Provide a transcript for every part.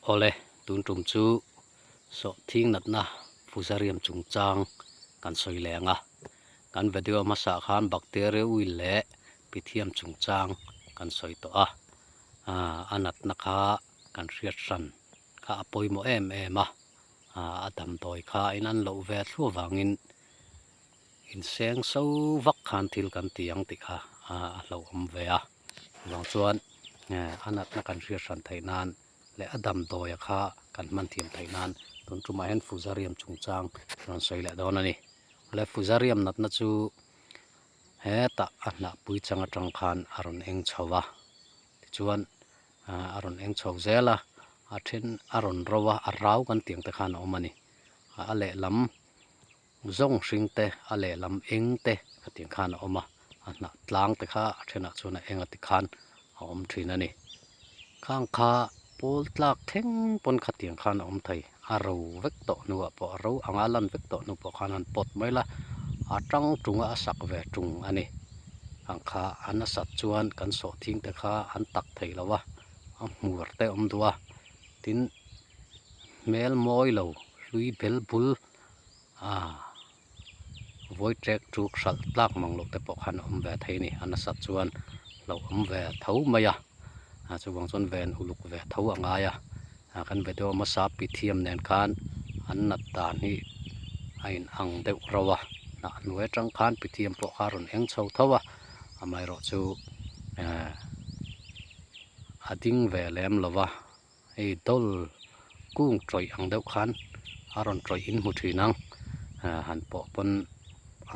Awle, tun tum chu sawhthing natna Fusarium chungchang kan sawi leh ang a. Kan video hmasa khan bacteria oil leh Pythium chungchang kan sawi tawh a. A natna kha kan hriat hran kha a pawimawh em em a. A damdawi kha a inan loh ve thluah vangin inseng so vak khan thil kan ti ang tih kha a hlauhawm ve a. Chuvang chuan a natna kan hriat hran theih nan leh a damdawia kha kan hman thiam theih nan tun tumah hian Fusarium chungchang rawn sawi leh dawn a ni. Le Fusarium natna chu hetah a hnahpui chang atang khan a rawn eng chho va, tichuan a rawn eng chho zel a, a then a rawn ro a, a rau kan tih ang te khan a awm a ni. A lehlam Zawng hring te, a lehlam eng te khatiang khan a awm a, a hnah tlang te kha a thenah chuan a eng a tikhan a awm thin a ni. Khang kha pawl tlak thleng pawn khatiang khan a awm thei, a ro vek tawh hnuah pawh a ro anga lan vek tawh hnu pawh khan an pawt mai la, a tang tunga a sak ve tung a ni. Khang kha a nasat chuan kan sawhthing te kha an tak thei lo a, a hmur te a awm duh a, tin hmel mawi lo hlui bel bul A vawi trek tuk hralh tlak mang loh te pawh khan a awm ve thei a ni. A nasat chuan lo awm ve tho mai a, a chuvang chuan ven uluk ve tho a ngai a. Kan video hmasa Pythium nen khan an nat dan hi a in ang deuh rauh a, hnah hnuai atang khan Pythium pawh kha a rawn eng chho tho a, amaherawhchu a ding ve lem lo va. Hei dawl kung tawih ang deuh khan a rawn tawih in hmu thin ang han pawh pawn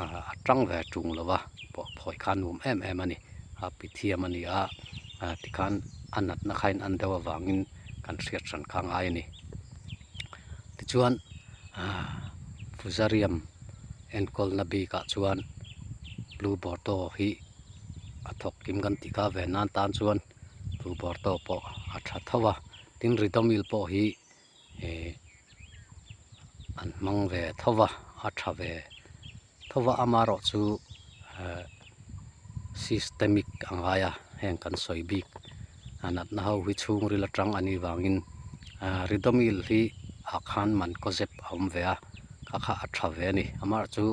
a tang ve tung lo va pawh phawi kha nuam em em a ni a pi thiam a ni a tikhan a natna kha in an deuh avangin kan hriat hran kha ngai a ni tichuan Fusarium enkawlna bikah chuan Blue Bordeaux hi a thawk kim kan tih kha ve nan tan chuan. Blue Bordeaux pawh a tha tho a, tin Ridomil pawh hi ih an hmang ve tho va, a tha ve tho va amaherawh chu eh systemic a ngai a heng kan sawi bik a natna ho hi chhungril atang a nih vangin ah Ridomil hi ah khan man kaw zep a awm ve a kha kha a tha ve a ni amaherawh chu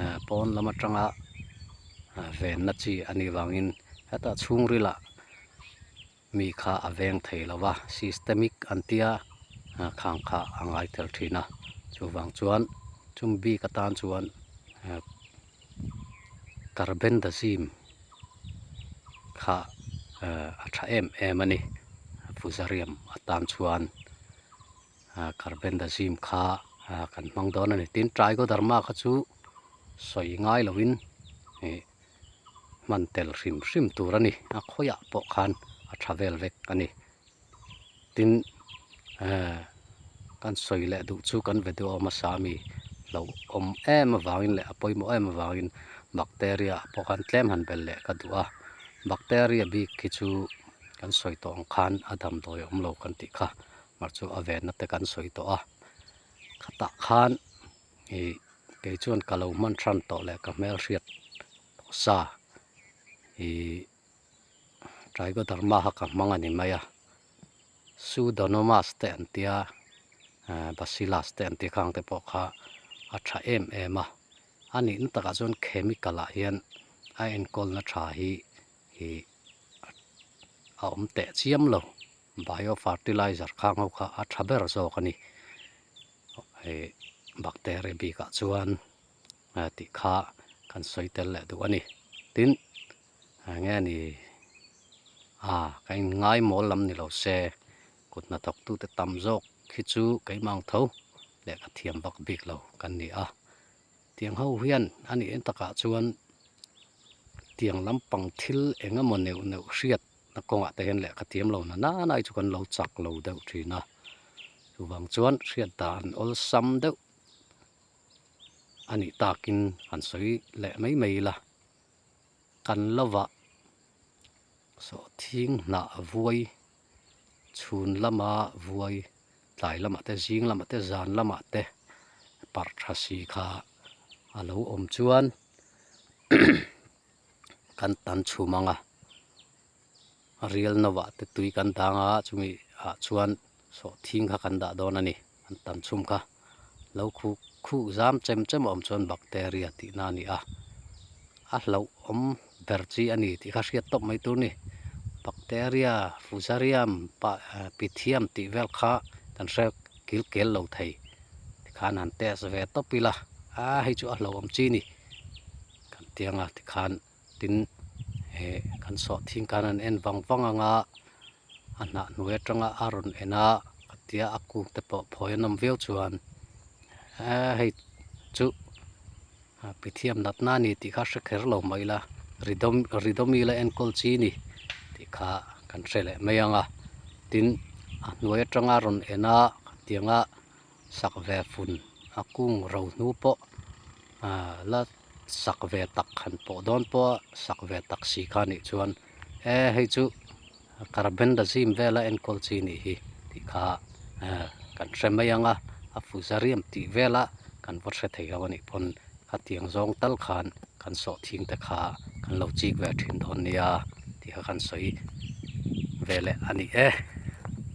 eh pawn lam atanga venna chi a nih vangin hetah chhungrilah mi kha a veng thei lo va systemic an tia khang kha a ngai tel thin a chuvang chuan chung bik atan chuan carbendazim kha a tha em em a ni fusarium atan chuan carbendazim kha kan hmang dawn a ni tin trichoderma kha chu sawi ngai lovin ih hman tel hrim hrim tur a ni a khawiah pawh khan a tha vel vek a ni tin ehh kan sawi leh duh chu kan video hmasa ami lo awm em avangin leh a pawimawh em avangin bacteria pawh khan tlem han bel leh ka duh a bacteria bik khi chu kan sawi tawh ang khan a damdawi awm lo kan tih kha mar chu a venna te kan sawi tawh a khatah khan ih kei chuan ka lo hman hran tawh leh ka hmelhriat tawh sa ih Trichoderma kha ka hmang a ni mai a Pseudomonas te an tia Bacillus te an tih khang te pawh kha a tha em em a a nihna takah chuan chemical ah hian a enkawlna tha hi ih a awm teh chiam lo bio fertilizer khang ho kha a tha ber zawk a ni. Hei bacteria bikah chuan tih kha kan sawi tel leh duh a ni. Tin, enge ni a ka in ngai mawl lam ni lo se kut hnathawk tute tam zawk hi chu keimah ang tho leh ka thiam vak bik lo kan ni a. Tiang ho hian a nih en takah chuan tiang lampang thil eng emaw neuh neuh hriat na kawngah te hian lehkha thiam lo na nana hi chu kan lo chak lo deuh thin a, chuvang chuan hriat dan awlsam deuh a nih takin han sawi leh mai mai ila, kan lovah sawhthing hnah vuai chhun lama vuai tlai lamah te zing lamah te zan lamah te parh tha si kha a lo awm chuan kan tan chhum ang a, rial no ah te tui kan dang a chumi ah chuan. Sawhthing kha kan dah dawn a ni, an tam chhum kha. Lo khu khu zam chem chem a awm chuan bacteria tihna a ni a, a hlauhawm ber chi a ni tih kha hriat tawp mai tur a ni. Bacteria, fusarium, pah pythium tih vel kha kan hre kil kel lo thei tikhan han test ve tawp ila, a hei chu a hlauhawm chi a ni kan ti ang a tikhan tin eh kan sawhthing khan an en vang vang ang a, a hnah hnuai atanga a rawn en a ka tia a kung te pawh phawi an awm viau chuan eee hei chu Pythium natna a ni tih kha hre kher lo mah ila ridawm ridawmi la enkawl chi a ni tih kha kan hre leh mai ang a tin a hnuai atanga a rawn en a ka tianga sak ve fun a kung ro hnu pawh aaa la sak ve tak han pawh dawn pawh a sak ve tak si kha anih chuan e hei chu carbendazim vela enkawl chi nih hi tih kha eh kan hre mai ang a a fusarium tih vela kan va hre thei lo anih pawn khatiang zawng tal khan kan sawhthing te kha kan lo chik ve thin dawn nia tih kha kan sawi ve leh a ni e.